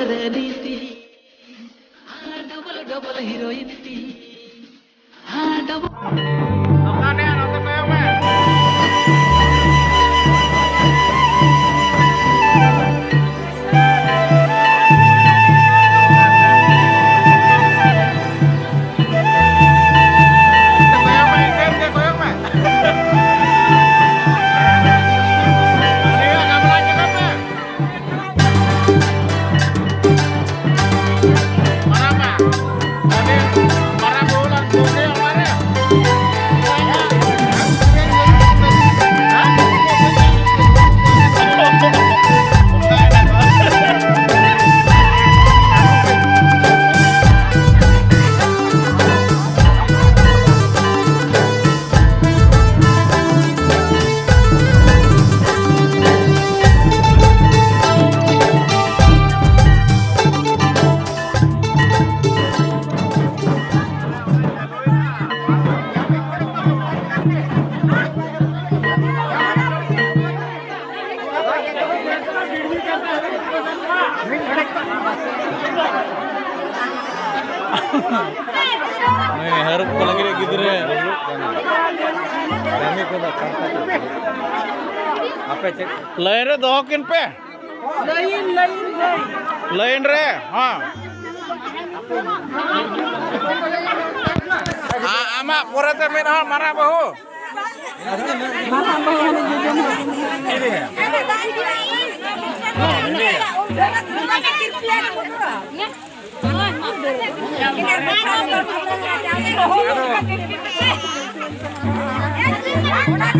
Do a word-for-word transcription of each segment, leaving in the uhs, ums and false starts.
ᱨᱟᱹᱱᱤ ᱛᱤᱧ, ᱟᱨ double double heroine ᱛᱤᱧ, ᱟᱨ double. ᱱᱩᱭ ᱦᱟᱹᱨᱩᱵ ᱠᱚ ᱞᱟᱹᱜᱤᱫ ᱜᱤᱫᱽᱨᱟᱹ᱾ ᱠᱟᱹᱢᱤ ᱠᱚᱫᱚ ᱠᱟᱱ ᱛᱟᱠᱚ᱾ ᱟᱯᱮ ᱪᱮᱫ? ᱞᱟᱭᱤᱱ ᱨᱮ ᱫᱚᱦᱚ ᱠᱤᱱ ᱯᱮ᱾ Line, line, line. ᱞᱟᱭᱤᱱ ᱨᱮ, ᱦᱚᱸ᱾ ᱟ-, ᱟᱢᱟᱜ ᱯᱚᱨᱮᱛᱮ ᱢᱤᱫ ᱦᱚᱲ ᱢᱟᱨᱟᱝ ᱵᱟᱹᱦᱩ᱾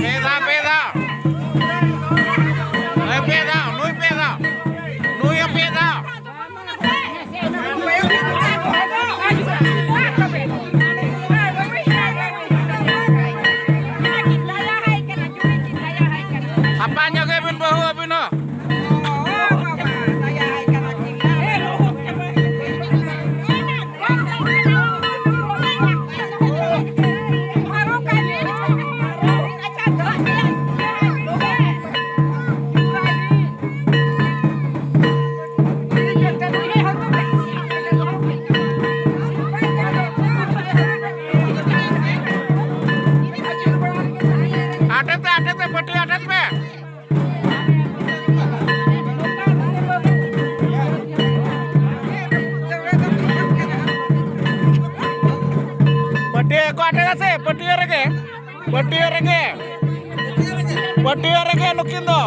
ᱯᱮ ᱫᱷᱟᱣ, ᱯᱮ ᱫᱷᱟᱣ᱾ ᱦᱮᱸ, ᱯᱮ ᱫᱷᱟᱣ, ᱱᱩᱭ ᱯᱮ ᱫᱷᱟᱣ᱾ ᱱᱩᱭ ᱦᱚᱸ ᱯᱮ ᱫᱷᱟᱣ᱾ ᱥᱟᱯᱷᱟ ᱧᱚᱜ ᱜᱮ ᱵᱤᱱ ᱵᱟᱹᱦᱩ ᱟᱹᱵᱤᱱ ᱦᱚᱸ᱾ ᱪᱮᱫ ᱠᱚ ᱟᱴᱮᱫᱟ ᱥᱮ ᱯᱟᱹᱴᱭᱟᱹ ᱨᱮᱜᱮ? ᱯᱟᱹᱴᱭᱟᱹ ᱨᱮᱜᱮ, ᱯᱟᱹᱴᱭᱟᱹ ᱨᱮᱜᱮ ᱱᱩᱠᱤᱱ ᱫᱚ᱾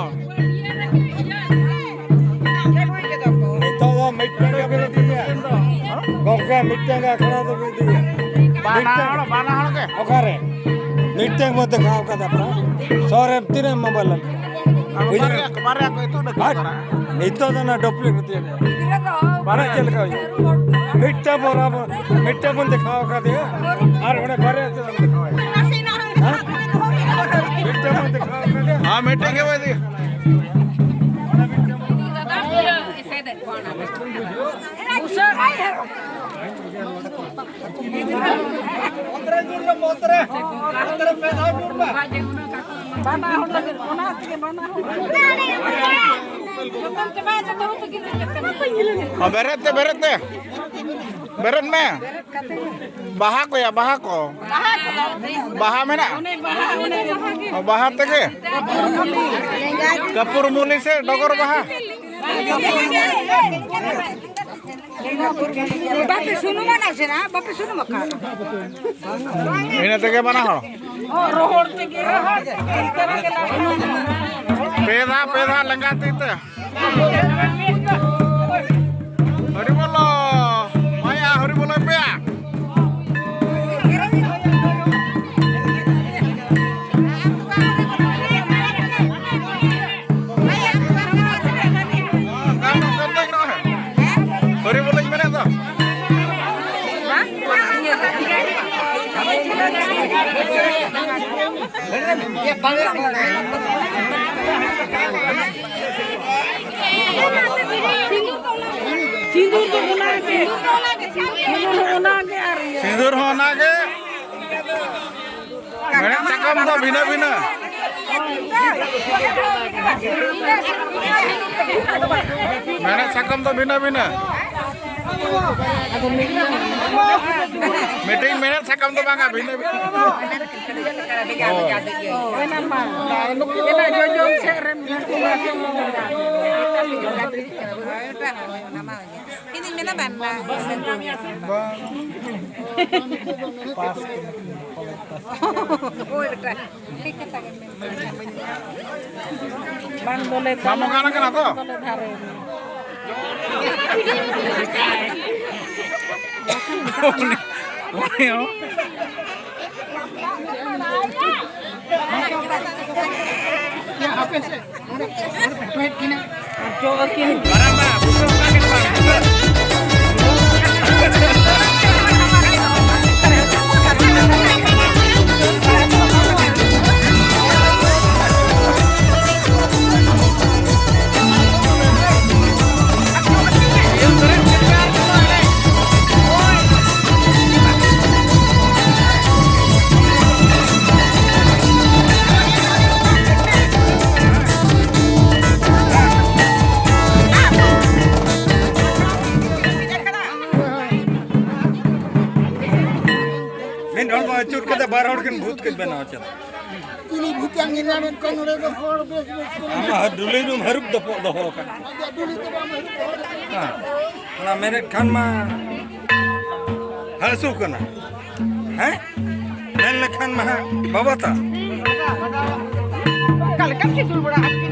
ᱱᱤᱛᱚᱜ ᱫᱚ ᱢᱤᱫᱴᱟᱝ ᱜᱮ ᱵᱤᱱ ᱤᱫᱤᱭᱟ᱾ ᱜᱚᱢᱠᱮ, ᱢᱤᱫᱴᱟᱝ ᱜᱮ ᱟᱠᱷᱲᱟ ᱫᱚ ᱵᱤᱱ ᱤᱫᱤᱭᱟ᱾ ᱵᱟᱱᱟ ᱢᱤᱫᱴᱟᱝ᱾ ᱦᱚᱲ, ᱵᱟᱱᱟ ᱦᱚᱲ ᱜᱮ᱾ ᱚᱠᱟᱨᱮ? ᱢᱤᱫᱴᱟᱝ ᱵᱚ ᱫᱮᱠᱷᱟᱣ ᱠᱟᱫᱟ ᱯᱨᱟᱭ᱾ ᱥᱚᱨᱮ ᱛᱤᱱᱟᱹᱜ ᱢᱳᱵᱟᱭᱤᱞ ᱮᱢ? ᱟᱵᱚ ᱵᱟᱨᱭᱟ ᱠᱚ, ᱵᱟᱨᱭᱟ ᱠᱚ ᱤᱛᱩᱫ ᱟᱠᱟᱫ ᱦᱟᱴ᱾ ᱠᱚᱣᱟ᱾ ᱱᱤᱛᱚᱜ ᱫᱚ ᱚᱱᱟ ᱰᱩᱯᱞᱤᱠᱮᱴ ᱤᱫᱤᱭᱟ᱾ ᱵᱟᱨᱭᱟ ᱪᱮᱫ ᱞᱮᱠᱟ ᱦᱩᱭᱩᱜᱼᱟ? ᱢᱤᱫᱴᱟᱝ ᱵᱚ ᱨᱟᱵᱚ-, ᱢᱤᱫᱴᱟᱝ ᱵᱚᱱ ᱫᱮᱠᱷᱟᱣ ᱠᱟᱫᱮᱭᱟ ᱟᱨ ᱚᱸᱰᱮ ᱵᱟᱨᱭᱟ ᱪᱮᱫ ᱮᱢ ᱫᱮᱠᱷᱟᱣᱟ? ᱦᱮᱸ? ᱢᱤᱫᱴᱟᱝ ᱵᱚᱱ ᱫᱮᱠᱷᱟᱣ ᱠᱟᱫᱮᱭᱟ᱾ ᱦᱮᱸ, ᱢᱤᱫᱴᱟᱝ ᱜᱮ ᱵᱟᱭ ᱤᱫᱤᱭᱟ᱾ ᱦᱚᱸ, ᱵᱮᱨᱮᱫ ᱛᱮ, ᱵᱮᱨᱮᱫ ᱛᱮ᱾ ᱵᱮᱨᱮᱫ ᱢᱮ᱾ ᱵᱟᱦᱟ ᱠᱚᱭᱟ, ᱵᱟᱦᱟ ᱠᱚ᱾ ᱵᱟᱦᱟ ᱢᱮᱱᱟᱜᱼᱟ? ᱚ, ᱵᱟᱦᱟ ᱛᱮᱜᱮ? ᱠᱟᱹᱯᱩᱨ ᱢᱩᱞᱤ ᱥᱮ ᱰᱚᱜᱚᱨ ᱵᱟᱦᱟ? ᱵᱟᱯᱮ ᱥᱩᱱᱩᱢᱟ ᱱᱟᱥᱮᱱᱟᱜ, ᱵᱟᱯᱮ ᱥᱩᱱᱩᱢ ᱟᱠᱟᱫ᱾ ᱤᱱᱟᱹ ᱛᱮᱜᱮ ᱵᱟᱱᱟ ᱦᱚᱲ᱾ ᱨᱚᱦᱚᱲ ᱛᱮᱜᱮ, ᱨᱚᱦᱚᱲ ᱛᱮᱜᱮ, ᱚᱱᱠᱟ ᱛᱮᱜᱮ ᱞᱟᱜᱟᱜᱼᱟ᱾ ᱯᱮ ᱫᱷᱟᱣ, ᱯᱮ ᱫᱷᱟᱣ ᱞᱮᱸᱜᱟ ᱛᱤ ᱛᱮ᱾ ᱦᱚᱨᱤ ᱵᱚᱞᱚ, ᱢᱟᱭᱟ, ᱦᱚᱨᱤ ᱵᱚᱞᱚᱭ ᱯᱮᱭᱟ᱾ ᱦᱚᱨᱤ ᱵᱚᱞᱚᱧ ᱢᱮᱱᱮᱫ ᱫᱚ᱾ ᱥᱤᱸᱫᱩᱨ ᱫᱚ ᱚᱱᱟ ᱜᱮ᱾ ᱥᱤᱸᱫᱩᱨ ᱦᱚᱸ ᱚᱱᱟ ᱜᱮ᱾ ᱥᱤᱸᱫᱩᱨ ᱦᱚᱸ ᱚᱱᱟ ᱜᱮ᱾ ᱢᱮᱲᱦᱮᱫ ᱥᱟᱠᱟᱢ ᱫᱚ ᱵᱷᱤᱱᱟᱹ ᱵᱷᱤᱱᱟᱹ᱾ ᱢᱮᱲᱦᱮᱫ ᱥᱟᱠᱟᱢ ᱫᱚ ᱵᱷᱤᱱᱟᱹ ᱵᱷᱤᱱᱟᱹ᱾ ᱢᱤᱫᱴᱤᱡ ᱢᱮᱲᱦᱮᱫ ᱥᱟᱠᱟᱢ ᱫᱚ ᱵᱟᱝᱟ, ᱵᱷᱤᱱᱟᱹ ᱵᱷᱤᱱᱟᱹ᱾ ᱚᱱᱟ ᱡᱚᱡᱚᱢ ᱥᱮᱫ ᱨᱮ ᱢᱮᱱᱟᱜ ᱠᱚᱣᱟ᱾ ᱵᱟᱝ, ᱵᱟᱝ᱾ ᱯᱟᱥ ᱠᱟᱱᱟ ᱠᱤᱱ, ᱠᱚᱞᱮᱡᱽ ᱯᱟᱥ᱾ ᱦᱳᱭ ᱵᱮᱴᱟ, ᱴᱷᱤᱠ ᱠᱟᱛᱷᱟ ᱜᱮᱢ ᱢᱮᱱ ᱠᱟᱫᱟ᱾ ᱵᱟᱝ ᱫᱚᱞᱮ ᱵᱟᱢ ᱚᱜᱟᱱ ᱠᱟᱱᱟ ᱛᱚ? ᱵᱟᱝ ᱫᱚᱞᱮ ᱫᱷᱟᱨᱮ᱾ ᱩᱱᱤ, ᱩᱱᱤ ᱦᱚᱸ᱾ ᱟᱯᱮ ᱥᱮᱫ᱾ ᱟᱨ ᱡᱚ ᱟᱹᱠᱤᱱ᱾ ᱢᱤᱫ ᱦᱚᱲ ᱢᱟ ᱟᱹᱪᱩᱨ ᱠᱟᱛᱮ ᱵᱟᱨ ᱦᱚᱲ ᱠᱤᱱ ᱵᱷᱩᱛ ᱠᱤᱱ ᱵᱮᱱᱟᱣ ᱪᱟᱞᱟᱜ᱾ ᱪᱤᱞᱤ ᱵᱷᱩᱛᱟᱝ ᱮᱱᱟ ᱱᱚᱝᱠᱟ ᱱᱚᱰᱮ ᱫᱚ ᱦᱚᱲ ᱵᱮᱥ ᱵᱮᱥ ᱠᱚ ᱟᱢᱟᱜ ᱰᱩᱞᱤ ᱨᱩᱢ ᱦᱟᱹᱨᱩᱵ ᱫᱚᱯᱚᱜ ᱫᱚᱦᱚ ᱟᱠᱟᱱᱟ᱾ ᱟᱡᱟᱜ ᱰᱩᱞᱤ ᱫᱚ ᱵᱟᱢ ᱦᱟᱹᱨᱩᱵ ᱫᱚᱦᱚ ᱟᱠᱟᱱᱟ᱾ ᱦᱮᱸ᱾ ᱚᱱᱟ ᱢᱮᱱᱮᱫ ᱠᱷᱟᱱ ᱢᱟ ᱦᱟᱹᱥᱩ ᱠᱟᱱᱟ᱾ ᱦᱮᱸ? ᱢᱮᱱ ᱞᱮᱠᱷᱟᱱ ᱢᱟ ᱦᱟᱸᱜ ᱵᱟᱵᱟ ᱛᱟ᱾ ᱚᱠᱟ ᱞᱮᱠᱟᱢ ᱪᱤᱫᱩᱲ ᱵᱟᱲᱟ ᱟᱠᱟᱫ?